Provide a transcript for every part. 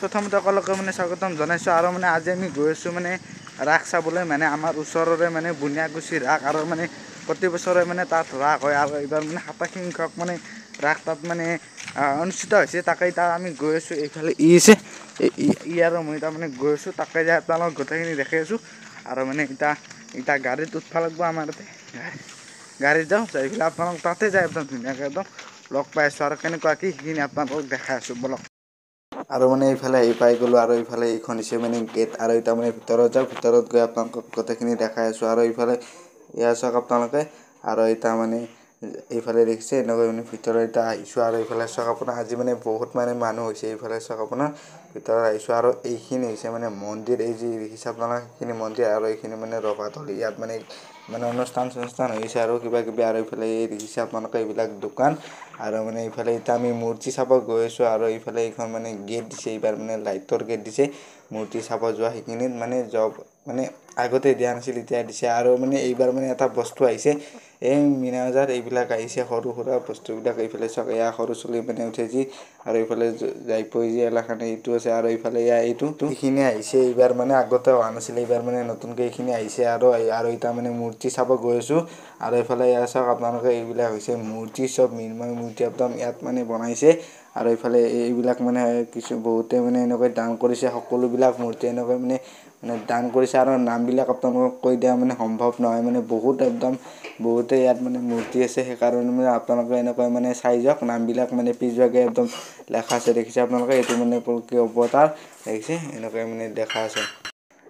প্ৰথমতে সকলোকে মানে স্বাগতম জনাইছোঁ। আৰু মানে আজি আমি গৈ আছোঁ মানে ৰাস চাবলৈ, মানে আমাৰ ওচৰৰে মানে বুনিয়াকুছি ৰাস। আৰু মানে প্ৰতি বছৰে মানে তাত ৰাস হয় আৰু এইবাৰ মানে 87 সংখ্যক মানে ৰাস তাত মানে অনুষ্ঠিত হৈছে। তাকে তাত আমি গৈ আছোঁ। এইফালে ই আছে, ই আৰু মই তাৰমানে গৈ আছোঁ, তাকে যাই আপোনালোকক গোটেইখিনি দেখাই আছোঁ। আৰু মানে এতিয়া এতিয়া গাড়ীত উঠবা লাগিব, আমাৰ তাতে গাড়ীত যাওঁ, যাই পেলাই আপোনালোক তাতে যাই একদম ধুনীয়াকৈ একদম লগ পাই আছোঁ আৰু কেনেকুৱা কি সেইখিনি আপোনালোকক দেখাই আছোঁ, বলক। আৰু মানে এইফালে আহি পাই গ'লোঁ আৰু এইফালে এইখন হৈছে মানে গেট। আৰু এতিয়া মানে ভিতৰত যাওঁ, ভিতৰত গৈ আপোনালোকক গোটেইখিনি দেখাই আছোঁ। আৰু এইফালে এয়া চাওক আপোনালোকে। আৰু এতিয়া মানে এইফালে দেখিছে এনেকৈ মানে ভিতৰত এতিয়া আহিছোঁ। আৰু এইফালে চাওক আপোনাৰ আজি মানে বহুত মানে মানুহ হৈছে। এইফালে চাওক আপোনাৰ ভিতৰত আহিছোঁ। আৰু এইখিনি হৈছে মানে মন্দিৰ, এই যি দেখিছে আপোনালোকে সেইখিনি মন্দিৰ। আৰু এইখিনি মানে ৰভাতলী, ইয়াত মানে মানে অনুষ্ঠান চনুষ্ঠান হৈছে আৰু কিবা কিবি। আৰু এইফালে এই দেখিছে আপোনালোকে এইবিলাক দোকান। আৰু মানে এইফালে এতিয়া আমি মূৰ্তি চাব গৈ আছোঁ। আৰু এইফালে এইখন মানে গেট দিছে, এইবাৰ মানে লাইটৰ গেট দিছে মূৰ্তি চাব যোৱা সেইখিনিত, মানে জব মানে আগতে দিয়া নাছিল, এতিয়া দিছে। আৰু মানে এইবাৰ মানে এটা বস্তু আহিছে এই মীনা বজাৰ, এইবিলাক আহিছে সৰু সুৰা বস্তুবিলাক। এইফালে চাওক এয়া সৰু চলি মানে উঠে যি, আৰু এইফালে যাই পই যি এলাখানে এইটো আছে। আৰু এইফালে এয়া এইটো এইখিনি আহিছে এইবাৰ, মানে আগতে অহা নাছিলে, এইবাৰ মানে নতুনকৈ এইখিনি আহিছে। আৰু আৰু এতিয়া মানে মূৰ্তি চাব গৈ আছোঁ। আৰু এইফালে এয়া চাওক আপোনালোকে এইবিলাক হৈছে মূৰ্তি, চব মৃন্ময় মূৰ্তি একদম ইয়াত মানে বনাইছে। আৰু এইফালে এইবিলাক মানে কিছু বহুতে মানে এনেকৈ দান কৰিছে, সকলোবিলাক মূৰ্তি এনেকৈ মানে মানে দান কৰিছে। আৰু নামবিলাক আপোনালোকক কৈ দিয়া মানে সম্ভৱ নহয়, মানে বহুত একদম বহুতে ইয়াত মানে মূৰ্তি আছে, সেইকাৰণে মানে আপোনালোকে এনেকৈ মানে চাই যাওক। নামবিলাক মানে পিছভাগে একদম লেখা আছে, দেখিছে আপোনালোকে, এইটো মানে কি অৱতাৰ দেখিছে, এনেকৈ মানে দেখা আছে।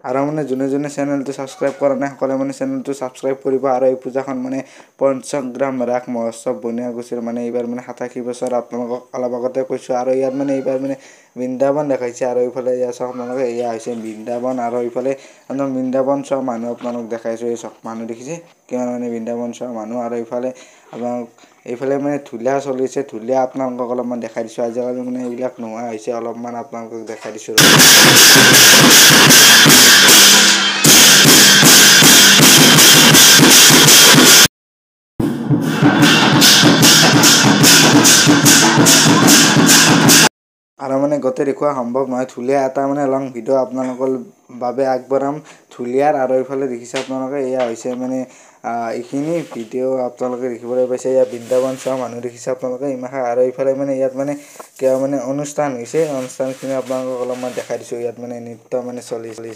আৰু মানে যোনে যোনে চেনেলটো ছাবস্ক্ৰাইব কৰা নাই সকলোৱে মানে চেনেলটো ছাবস্ক্ৰাইব কৰিব। আৰু এই পূজাখন মানে পঞ্চগ্ৰাম ৰাস মহোৎসৱ বনিয়াকুছিৰ মানে এইবাৰ মানে 87 বছৰ আপোনালোকক অলপ আগতে কৈছোঁ। আৰু ইয়াত মানে এইবাৰ মানে বৃন্দাবন দেখাইছে। আৰু এইফালে এয়া চাওক আপোনালোকে, এয়া হৈছে বৃন্দাবন। আৰু এইফালে একদম বৃন্দাবন চোৱা মানুহ আপোনালোক দেখাইছোঁ, এই চব মানুহ দেখিছে কিমান মানে বৃন্দাবন চোৱা মানুহ। আৰু এইফালে আপোনালোক এইফালে মানে ঢুলীয়া চলিছে, ঢুলীয়া আপোনালোকক অলপমান দেখাই দিছোঁ। আজিকালি মানে এইবিলাক নোহোৱা হৈছে, অলপমান আপোনালোকক দেখাই দিছোঁ। আৰু মানে গোটেই দেখুওৱা সম্ভৱ নহয়, ঢুলীয়া এটা মানে লং ভিডিঅ' আপোনালোকৰ বাবে আগবঢ়াম ঢুলীয়াৰ। আৰু এইফালে দেখিছে আপোনালোকে এয়া হৈছে মানে এইখিনি ভিডিঅ' আপোনালোকে দেখিবলৈ পাইছে। এয়া বৃন্দাবন চোৱা মানুহ দেখিছে আপোনালোকে ইমান। আৰু এইফালে মানে ইয়াত মানে কিবা মানে অনুষ্ঠান হৈছে, অনুষ্ঠানখিনি আপোনালোকক অলপমান দেখাই দিছোঁ। ইয়াত মানে নৃত্য মানে চলি চলি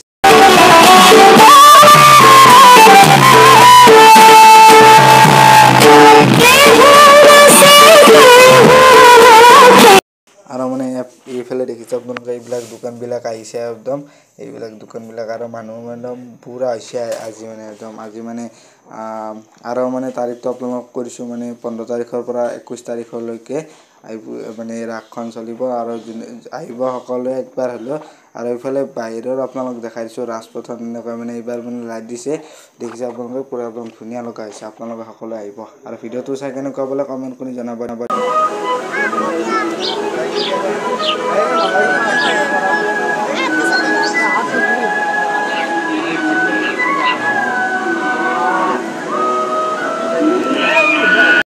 আৰু মানে এইফালে দেখিছে আপোনালোকে এইবিলাক দোকানবিলাক আহিছে একদম, এইবিলাক দোকানবিলাক। আৰু মানুহ একদম পূৰা হৈছে আজি মানে একদম আজি মানে আৰু মানে তাৰিখটো আপোনালোকক কৰিছোঁ মানে 15 তাৰিখৰ পৰা 21 তাৰিখলৈকে মানে ৰাসখন চলিব। আৰু আহিব সকলোৱে একবাৰ হ'লেও। আৰু এইফালে বাহিৰৰ আপোনালোক দেখাই দিছোঁ ৰাজপথত এনেকৈ মানে এইবাৰ মানে লাইট দিছে, দেখিছে আপোনালোকে পূৰা একদম ধুনীয়া লগা হৈছে। আপোনালোকে সকলোৱে আহিব আৰু ভিডিঅ'টো চাই কেনেকুৱা পালে কমেণ্ট কৰি জনাব।